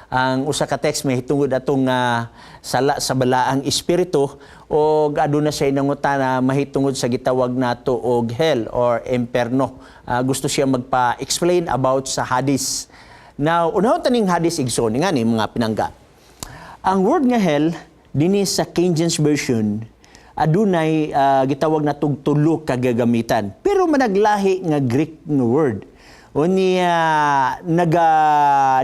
Ang usa ka text may hitungod atong sala sa balaang espiritu og aduna siya nangutana mahitungod sa gitawag nato og hell or imperno. Gusto siya magpa-explain about sa Hades. Now, unahon ta ning Hades, igsoon, nga ni mga pinangga. Ang word nga hell dinhi sa King James Version adunay gitawag na tulo ka gagamitan. Pero managlahi nga Greek nga word. Unya naga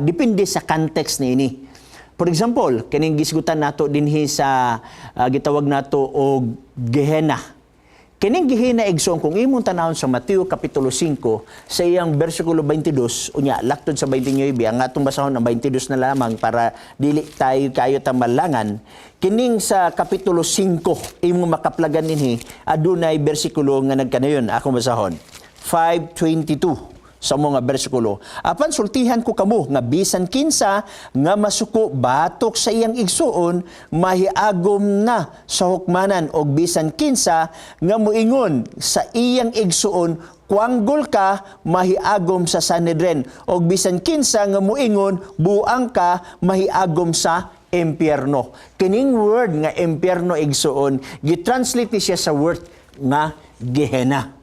depende sa context niini. For example, kining gisgutan nato dinhi sa gitawag nato og Gehenna. Kining Gehenna, igsoon, kung imong tanawon sa Mateo kapitulo 5 sa iyang bersikulo 22 unya laktod sa 29, ang atong basahon ang 22 na lamang para dili tayo kayo tamalangan. Kining sa kapitulo 5 imong makaplagan dinhi, adunay bersikulo nga nagkanayon. Akong basahon 5:22 sa mga bersikulo. "Apan sultihan ko kamo nga bisan kinsa nga masuko batok sa iyang igsuon, mahiagom na sa hukmanan, og bisan kinsa nga muingon sa iyang igsuon, 'Kwanggol ka,' mahiagom sa Sanhedrin, og bisan kinsa nga muingon, 'Buang ka,' mahiagom sa impyerno." Kining word nga impyerno, igsuon, gitranslate ni siya sa word nga Gehenna.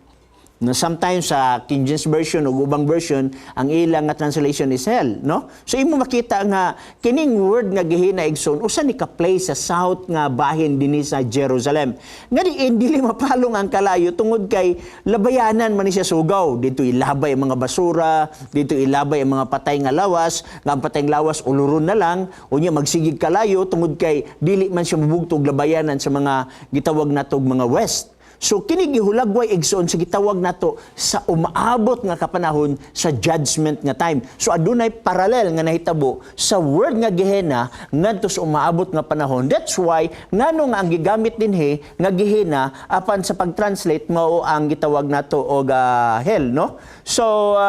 No, sometimes sa King James Version o ubang version, ang ilang nga translation is hell, no? So imo makita nga kining word nga Gehenna, igsoon, usa ni ka place sa south nga bahin dinhi sa Jerusalem. Nga diin dili mapalong ang kalayo tungod kay labayanan man ni siya sugaw. Dito ilabay ang mga basura, dito ilabay ang mga patay nga lawas, nga ang patay nga lawas uluron na lang, unya magsigig kalayo tungod kay dili man siya mabugtog labayanan sa mga gitawag natog mga waste. So kini gihulagway, igsoon, sa gitawag nato sa umaabot nga kapanahon sa judgment nga time. So adunay parallel nga nahitabo sa word nga Gehenna ngadto sa umaabot nga panahon. That's why ngano nga ang gigamit dinhi nga Gehenna apan sa pag-translate mao ang gitawag nato og hell, no? So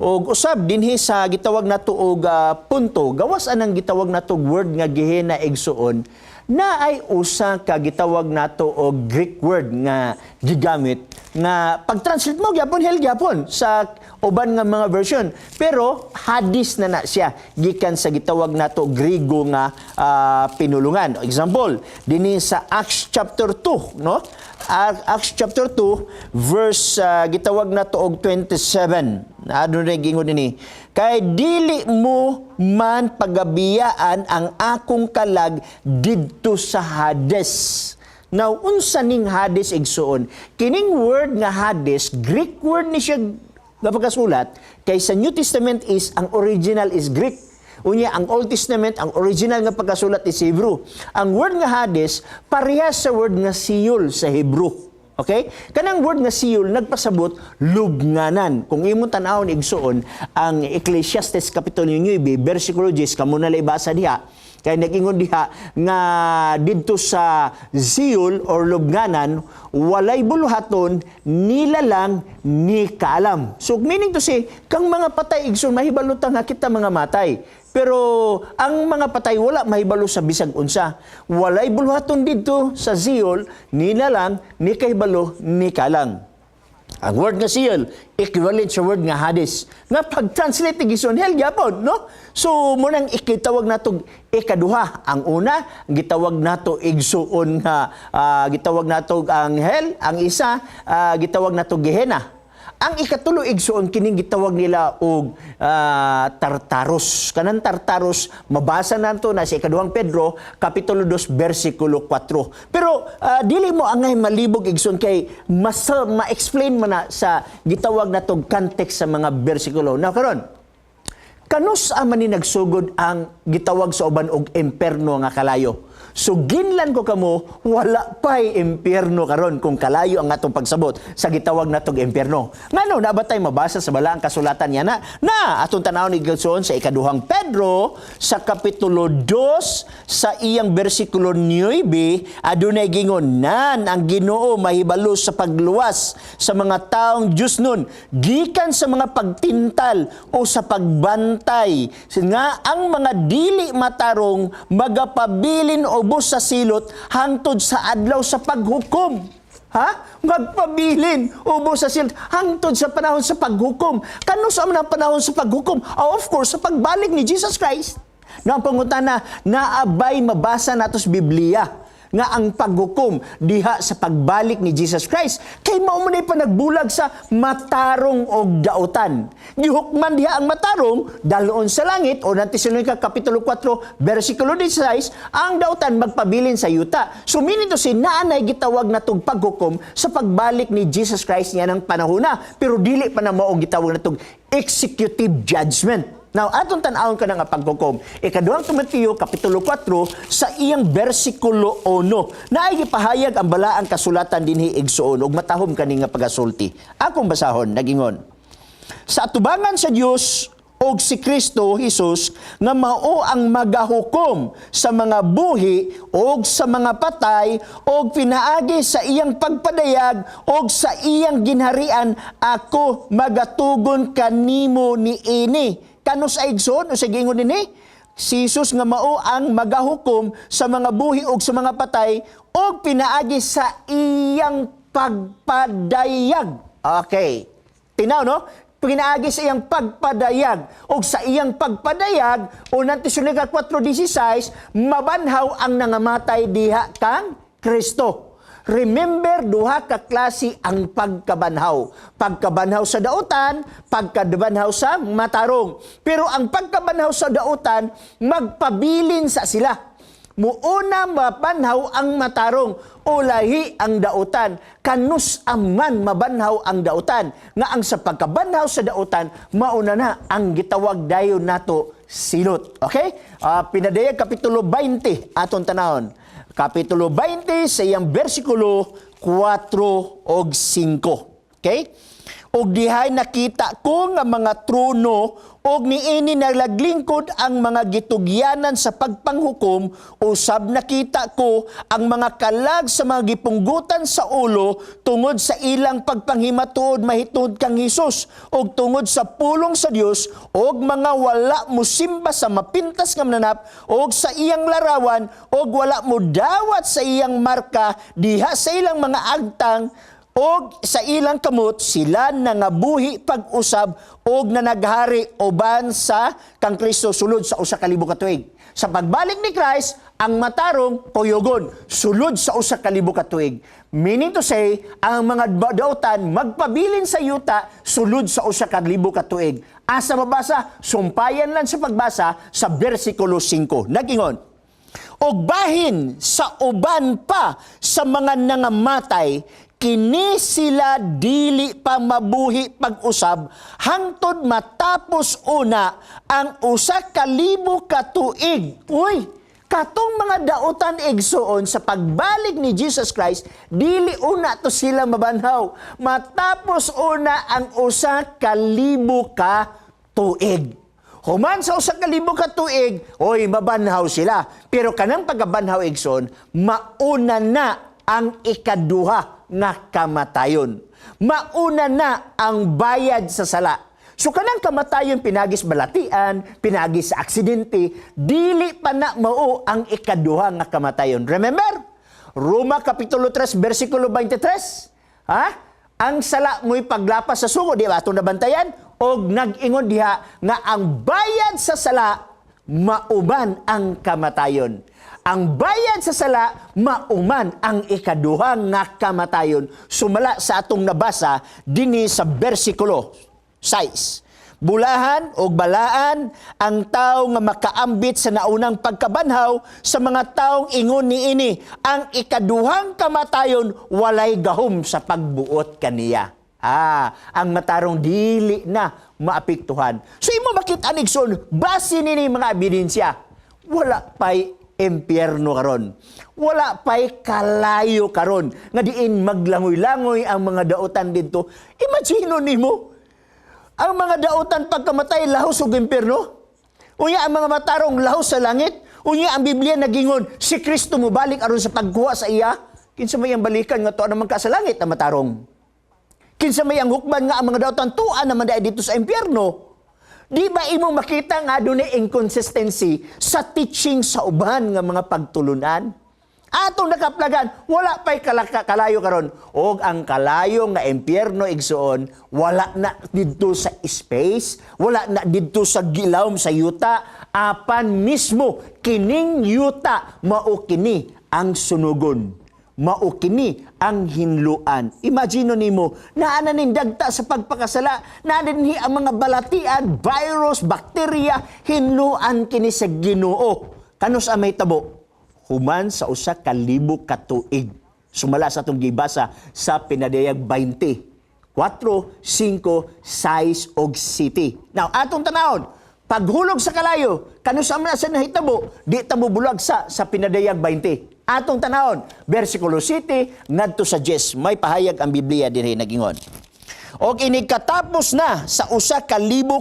og usab dinhi sa gitawag nato og punto gawas anang gitawag nato word nga Gehenna, igsoon, na ay usa ka gitawag nato og Greek word nga gigamit nga pag-translate mo gyapon hell gyapon sa uban nga mga version, pero Hades na na siya gikan sa gitawag nato Griego nga pinulungan. Example dinhi sa Acts chapter 2, no? Acts chapter 2 verse gitawag nato og 27. Ano na gingon dinhi? "Kay dili mo man pagabiyaan ang akong kalag didto sa Hades." Now, unsa ning Hades, igsoon? Kining word nga Hades, Greek word ni siya nga pagkasulat, kay sa New Testament is ang original is Greek. Unya ang Old Testament, ang original nga pagkasulat is Hebrew. Ang word nga Hades parehas sa word nga Sheol sa Hebrew. Okay? Kanang word nga Sheol nagpasabot lubnganan. Kung imong tan-awon, igsoon, ang Ecclesiastes kapitulo 9 bersikulo 10, kamo na ibasa diha. Kay nag-ingon diha nga didto sa Sheol or lubnganan, walay buluhaton, nila lang ni kaalam. So meaning to say, kang mga patay, igsoon, mahibalo ta nga kita mga matay. Pero ang mga patay wala mahibalo sa bisag unsa. Walay buluhaton didto sa Sheol, nila lang ni kahibalo ni kaalam. Ang word nga Sheol, equivalent sa word nga Hades. Nga pag-translate ni igsoon, hell gyapon, no? So, munang ikitawag nato ikaduha. Ang una, gitawag nato, igsuon, nga gitawag nato ang hell. Ang isa, gitawag nato Gehenna. Ang ikatulo, igsuon, kining gitawag nila og Tartarus. Kanang Tartarus mabasa nato na sa ikaduhang Pedro kapitulo 2 bersikulo 4. Pero dili mo angay malibog, igsoon, kay mas ma-explain mo na sa gitawag natog context sa mga bersikulo. Now karon, kanus-a man ni nagsugod ang gitawag sa uban og imperno nga kalayo? So ginlan ko kamo, wala pa'y impyerno karon kung kalayo ang atong pagsabot sa gitawag natog impyerno. Ngano na ba tay mabasa sa balaang kasulatan niya na? Na atong tan-awon, igsoon, sa ikaduhang Pedro sa kapitulo 2 sa iyang bersikulo 9, adunay gingon, "Nan ang Ginoo mahibalo sa pagluwas sa mga taong Diyosnon gikan sa mga pagtintal o sa pagbantay nga ang mga dili matarong magapabilin ubos sa silot hangtod sa adlaw sa paghukom." Ha? Magpabilin ubos sa silot hangtod sa panahon sa paghukom. Kanus-a man ang panahon sa paghukom? Oh, of course, sa pagbalik ni Jesus Christ. Na ang pangutana, naa bay mabasa nato sa Biblia nga ang paghukom diha sa pagbalik ni Jesus Christ? Kay mao man panagbulag sa matarong og dautan. Gihukman diha ang matarong, daloon sa langit o nanti Tesalonica Kapitulo 4 versikulo 16, ang dautan magpabilin sa yuta. So meaning to say, naa nay gitawag natog paghukom sa pagbalik ni Jesus Christ niya ng panahon na, pero dili pa na mao gitawag natog executive judgment. Now, atong tan-awon ka na nga paghukom. Ikaduhang Timoteo, Kapitulo 4, sa iyang versikulo 1. Naay gipahayag ang balaang kasulatan dinhi, igsuon, ug matahom kani nga pagasulti. Akong basahon, nagingon: "Sa atubangan sa Dios og si Kristo Jesus nga mao ang magahukom sa mga buhi og sa mga patay og pinaagi sa iyang pagpadayag og sa iyang ginharian, ako magatugon kanimo niini." Kanus-a, igsoon, o sa giingon dinhi? Si Jesus nga mao ang magahukom sa mga buhi og sa mga patay og pinaagi sa iyang pagpadayag. Okay. Tinaw, no? Pinaagi sa iyang pagpadayag. Og sa iyang pagpadayag, Unang Tesalonica 4.16, mabanhaw ang nangamatay diha kang Kristo. Remember, duha ka klase ang pagkabanhaw. Pagkabanhaw sa dautan, pagkabanhaw sa matarong. Pero ang pagkabanhaw sa dautan, magpabilin sa sila. Muuna mabanhaw ang matarong, ulahi ang dautan. Kanus-a man mabanhaw ang dautan? Nga ang sa pagkabanhaw sa dautan, mauna na ang gitawag dayon nato silot. Okay? Pinadayag Kapitulo 20, aton tanawon. Kapitulo 20 sa iyang versikulo 4 og 5. Okay? "Og dihay nakita ko nga mga trono og niini nalaglingkod ang mga gitugyanan sa pagpanghukom. Usab nakita ko ang mga kalag sa mga gipunggutan sa ulo tungod sa ilang pagpanghimatuod mahitungod kang Hesus ug tungod sa pulong sa Dios, og mga wala mosimba sa mapintas nga mananap og sa iyang larawan og wala mo dawat sa iyang marka diha sa ilang mga agtang og sa ilang kamot. Sila nangabuhi pag-usab og nanaghari uban sa kang Kristo sulod sa 1,000 ka tuig." Sa pagbalik ni Christ, ang matarong kuyugon sulod sa 1,000 ka tuig. Meaning to say, ang mga dautan magpabilin sa yuta sulod sa 1,000 ka tuig. Asa mabasa? Sumpayan lang sa pagbasa sa versikulo 5. Nagingon, "Og bahin sa uban pa sa mga nangamatay, kini sila dili pa mabuhi pag-usab hangtod matapos una ang 1,000 ka tuig." Uy, katong mga dautan, igsuon, sa pagbalik ni Jesus Christ, dili una to sila mabanhaw. Matapos una ang 1,000 ka tuig. Human sa 1,000 ka tuig, oy, mabanhaw sila. Pero kanang pagkabanhaw, igsoon, mauna na ang ikaduha nga kamatayon. Mauna na ang bayad sa sala. So kanang kamatayon pinagis balatian, pinagis sa aksidente, dili pa na mao ang ikaduha nga kamatayon. Remember? Roma Kapitulo 3 versikulo 23. Ha? Ang sala mo'y paglapas sa sugo, di ba? Atong nabantayan og nag-ingon diha nga ang bayad sa sala mauman ang kamatayon. Ang bayad sa sala mauman ang ikaduha nga kamatayon. Sumala sa atong nabasa dinhi sa versikulo 6. "Bulahan o balaan ang tao nga makaambit sa naunang pagkabanhaw. Sa mga taong ingon niini, ang ikaduhang kamatayon walay gahom sa pagbuot kaniya." Ah, ang matarong dili na maapektuhan. So imo makita, igsoon, base nini mga ebidensya, wala pa'y impyerno karon. Wala pa'y kalayo karon nga diin maglangoy-langoy ang mga dautan didto. Imagine nimo, ang mga dautan pagkamatay lahos og impyerno. Unya ang mga matarong lahos sa langit. Unya ang Biblia nagingon si Kristo mobalik aron sa pagkuha sa iya. Kinsa may ang balikan nga tuwa naman ka sa langit ang matarong? Kinsa may ang hukman nga ang mga dautan tuwa naman dai dito sa impyerno? Di ba imo makita nga adunay inconsistency sa teaching sa uban nga mga pagtulunan? Atong nakaplagan, wala pa'y kalayo karon. Og ang kalayo nga impyerno, igsoon, wala na didto sa space, wala na didto sa gilawom sa yuta, apan mismo kining yuta mao kini ang sunugon, mao kini ang hinluan. Imagine nimo, naa na ning dagta sa pagpakasala, naa dinhi ang mga balatian, virus, bakterya, hinluan kini sa Ginoo. Kanus-a mahitabo? Human sa 1,000 ka tuig. Sumala sa atong gibasa sa Pinadayag 20, 4, 5, 6 og 7. Now, atong tanawon, paghulog sa kalayo, kanus-a man sa nahitabo, di ta mobulag sa Pinadayag 20. Atong tanawon, versikulo 7 ngadto sa 10, may pahayag ang Biblia dinhi nagingon. Og inig katapos na sa 1,000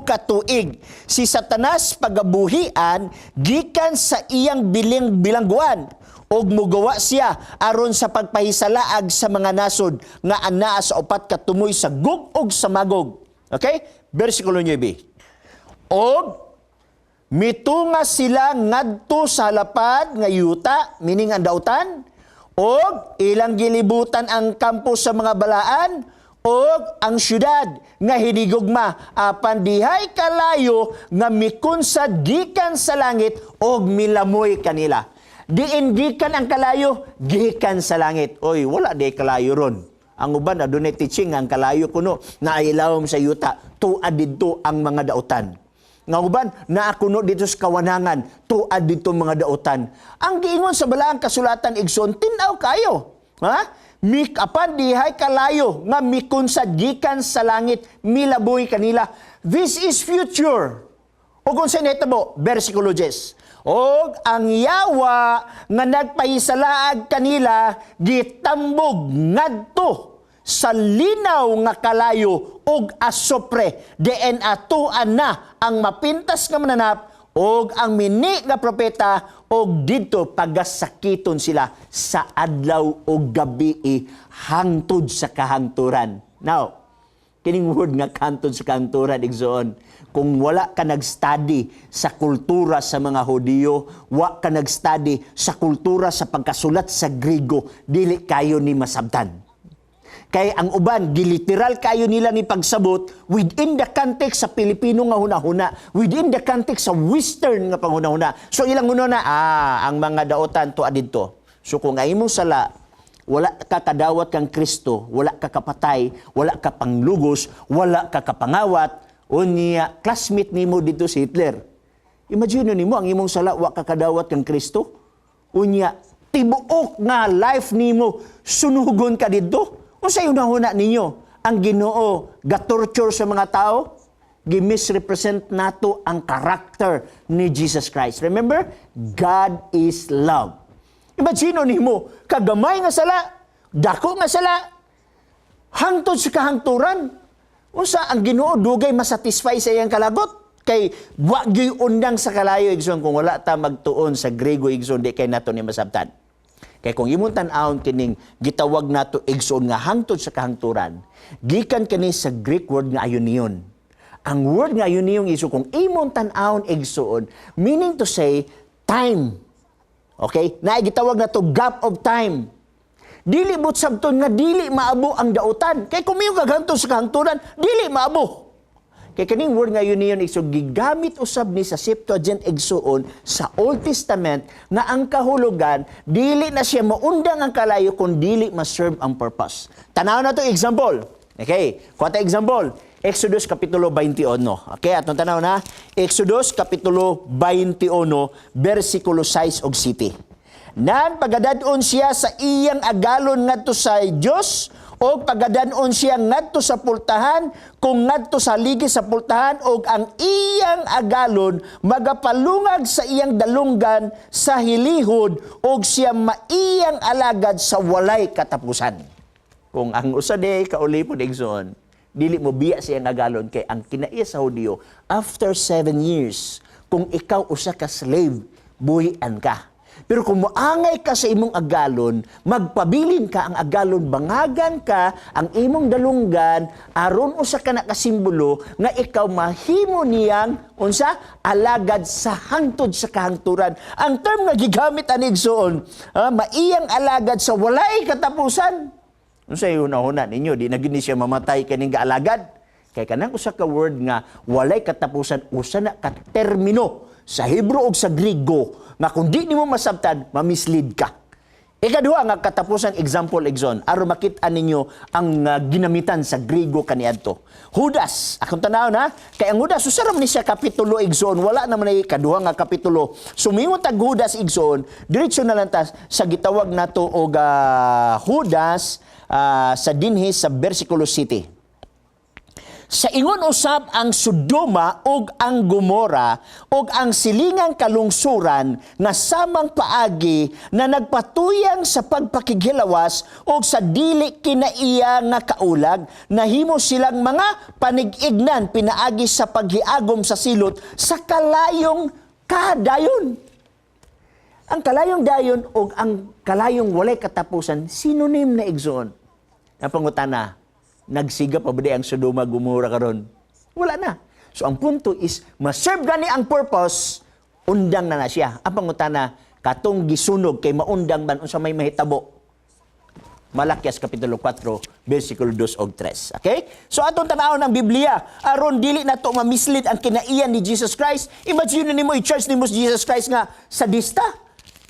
ka tuig, si Satanas pagabuhian gikan sa iyang biling bilangguan og mugawa siya aron sa pagpahisalaag sa mga nasod nga anaa sa upat ka tumoy, sa Gog ug sa Magog. Okay? Versikulo 9. Og mitunga sila ngadto sa lapad nga yuta, meaning ang dautan, og ilang gilibutan ang kampo sa mga balaan og ang syudad nga hinigugma, apan dihay kalayo nga mikunsad gikan sa langit og milamoy kanila. Diin gikan ang kalayo? Gikan sa langit. Oy, wala di kalayo ron. Ang uban adunay teaching ang kalayo kuno nailawom sa yuta, tuad didto ang mga dautan. Nga uban naa kuno dito sa kawanangan, tuad dito mga dautan. Ang giingon sa balaang kasulatan, igsoon, tin-aw kayo. Ha? Mik apan dihay kalayo nga mikunsad gikan sa langit, milaboy kanila. This is future. O kung sa nahitabo, versikulo 10. Og ang yawa nga nagpahisalaag kanila gitambog ngadto sa linaw nga kalayo og asopre, diin atuan na ang mapintas nga mananap og ang mini nga propeta, og didto pagasakiton sila sa adlaw ug gabi hangtod sa kahangturan. Now, kining word nga "hangtod sa kahangturan," igsoon, kung wala ka nag-study sa kultura sa mga Hudiyo, wa ka nag-study sa kultura sa pagkasulat sa Griego, dili kayo ni masabtan. Kay ang uban, giliteral kayo nila ni pagsabot within the context sa Pilipino nga hunahuna, within the context sa Western nga panghunahuna. So ilang hunahuna, ang mga daotan to didto. So kung ay imong sala, wala ka kadawat kang Kristo, wala ka kapatay, wala ka panglugos, wala ka kapangawat, unya classmate nimo dito si Hitler. Imagine nimo ang imong sala, wa ka kadawat kang Kristo. Unya tibuok nga life nimo sunugon ka didto. Unsay hunahuna ninyo? Ang Ginoo ga-torture sa mga tao? Gi-misrepresent nato ang character ni Jesus Christ. Remember, God is love. Imagine nimo, kagamay nga sala, dako nga sala, hangtod sa kahangturan. Unsa ang Ginoo dugay masatisfy sa iyang kalagot? Kay wa gyuy undang sa kalayo, igsoon, kung wala ta magtuon sa Grego, igsoon, di kay nato ni masabtan. Kay kung imong tan-awon kining gitawag nato, igsoon, nga hangtod sa kahangturan, gikan kini sa Greek word nga aionion. Ang word nga aionion, igsoon, kung imong tan-awon, igsoon, meaning to say time. Okay? Na gitawag nato gap of time. Dili but sabton nga dili maabo ang dautan. Kay kung miyo kag hangtod sa kahangturan, dili maabo. Kay kaning word nga aionion, igsoon, gigamit usab ni sa Septuagint, igsoon, sa Old Testament, nga ang kahulugan dili na siya maundang ang kalayo kung dili ma-serve ang purpose. Tanaw na to example. Okay, kuha ta example. Exodus kapitulo 21. Okay, atong tanaw na. Exodus kapitulo 21 versikulo 6 og 7. Nan pagadad-on siya sa iyang agalon ngadto sa Dios og pagadad-on siya ngadto sa pultahan, kung ngadto sa haligi sa pultahan, og ang iyang agalon magapalungag sa iyang dalunggan sa hilihod, og siya maiyang alagad sa walay katapusan. Kung ang usa day kaulipon, igsoon, dili mo biya sa iyang agalon, kay ang kinaiya sa Hudiyo, after 7 years, kung ikaw usa ka slave, buhian ka. Pero kung moangay ka sa imong agalon, magpabilin ka ang agalon, bangagan ka ang imong dalunggan, aron usa ka na kasimbolo nga ikaw mahimo niyang unsa, alagad sa hangtod sa kahangturan. Ang term nga gigamit ani, igsoon, maiyang alagad sa walay katapusan. Unsa hunahuna ninyo, di na gini siya mamatay kaning gaalagad? Kay kanang usa ka word nga walay katapusan, usa na ka termino sa Hebrew ug sa Griego nga kung di nimo masabtan, mamislead ka. Ikaduha nga katapusan example, igsoon, aron makita ninyo ang ginamitan sa Griego kaniadto. Judas, akong tanawon ha, kay ang Judas usa ra man ni siya kapitulo, igsoon, wala naman ay kaduha nga kapitulo. Sumingon tag Judas, igsoon, diretso na lang ta sa gitawag nato og Judas sa dinhi sa versikulo 7. Sa ingon usab ang Sodoma ug ang Gomora ug ang silingang kalungsuran nga samang paagi na nagpatuyang sa pagpakighilawas ug sa dili kinaiya nga kaulag, nahimo silang mga panig-ignan pinaagi sa paghiagom sa silot sa kalayong kadayon. Ang kalayong dayon ug ang kalayong walay katapusan, synonym na, igsoon. Ang pangutana, nagsiga pa ba di ang Sodoma, Gomora karon? Wala na. So ang punto is, ma-serve gani ang purpose, undang na na siya. Ang pangutana, katong gisunog kay maundang man, unsa may mahitabo? Malakias Kapitulo 4, versikulo 2 og 3. Okay? So atong tanawon ang Biblia aron dili nato ma-mislead ang kinaiyan ni Jesus Christ. Imagine nimo i-charge nimo si Jesus Christ nga sadista.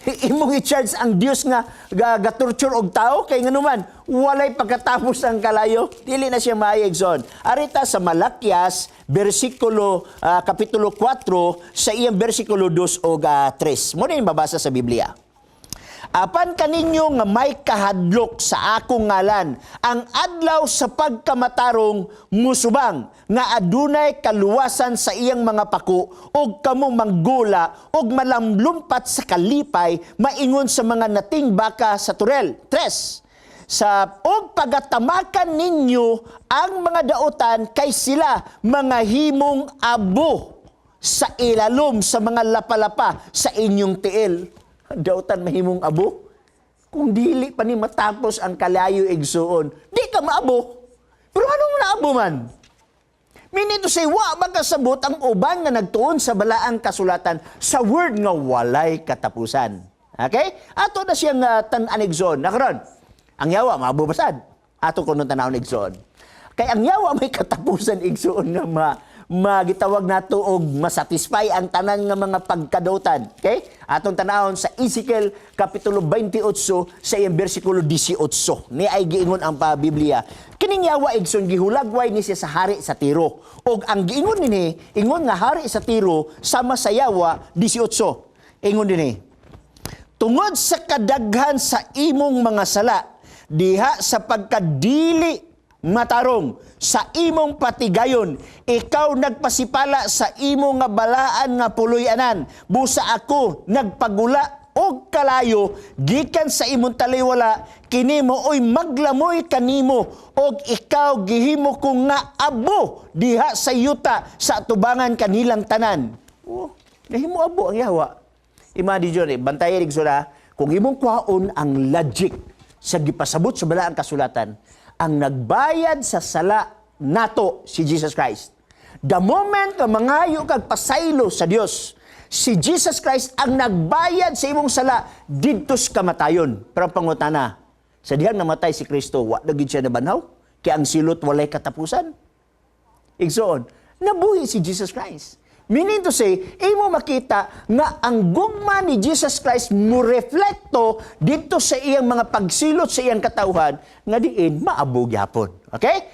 Imong i-charge ang Dios nga ga-torture og tao kay nganuman walay pagkatapos ang kalayo. Dili na siya maayo, igsoon. Arita sa Malakias bersikulo kapitulo 4 sa iyang bersikulo 2 og 3. Mo na yung mabasa sa Biblia. "Apan kaninyo nga may kahadlok sa akong ngalan, ang adlaw sa pagkamatarong musubang nga adunay kaluwasan sa iyang mga pako, ug kamo manggula ug malamlumpat sa kalipay maingon sa mga nating baka sa toril." Tres. Sa og pagatamakan ninyo ang mga dautan kay sila mga himong abo sa ilalom sa mga lapalapa sa inyong tiil. Dautan mahimong abo? Kung dili pa ni matapos ang kalayo, igsuon, di ka maabo. Pero anong naabo man? Meaning to say, wa makasabot ang uban nga nagtuon sa balaang kasulatan sa word nga walay katapusan. Okay? Ato na siyang tan-an, igsoon. Nakaron, ang yawa, maabubasad. Ato kuno tanawon, igsoon. Kay ang yawa may katapusan, igsoon, nga magitawag nato og masatisfy ang tanan nga mga pagkadautan. Okay? Atong tanawon sa Ezekiel Kapitulo 28 sa iyang bersikulo 18. Ni ay giingon ang pa Biblia. Kining yawa, igsoon, gihulagway ni siya sa hari sa Tiro. Og ang giingon nini, ingon nga hari sa Tiro sama sa yawa 18. Ingon dinhi: "Tungod sa kadaghan sa imong mga sala, diha sa pagkadili matarong sa imong patigayon, ikaw nagpasipala sa imong nga balaan nga puloy-anan. Busa ako nagpagula og kalayo gikan sa imong taliwala, kini maoy maglamoy kanimo og ikaw gihimo ko nga abo diha sa yuta sa atubangan kanilang tanan." Oh, nahimo abo ang yawa. Imagine dyan eh, bantayan, igsoon, kung imong kwaon ang logic sa gipasabot sa balaang kasulatan, ang nagbayad sa sala nato si Jesus Christ. The moment nga mangayo kag pasaylo sa Dios, si Jesus Christ ang nagbayad sa imong sala didto sa kamatayon. Pero ang pangutana, sa dihang namatay si Kristo, wa na gid siya nabanhaw? Kaya ang silot walay katapusan. Igsoon, nabuhi si Jesus Christ. Meaning to say, imo makita nga ang gugma ni Jesus Christ mo reflekto dito sa iyang mga pagsilot sa iyang katawhan nga diin maabo gyapon. Okay?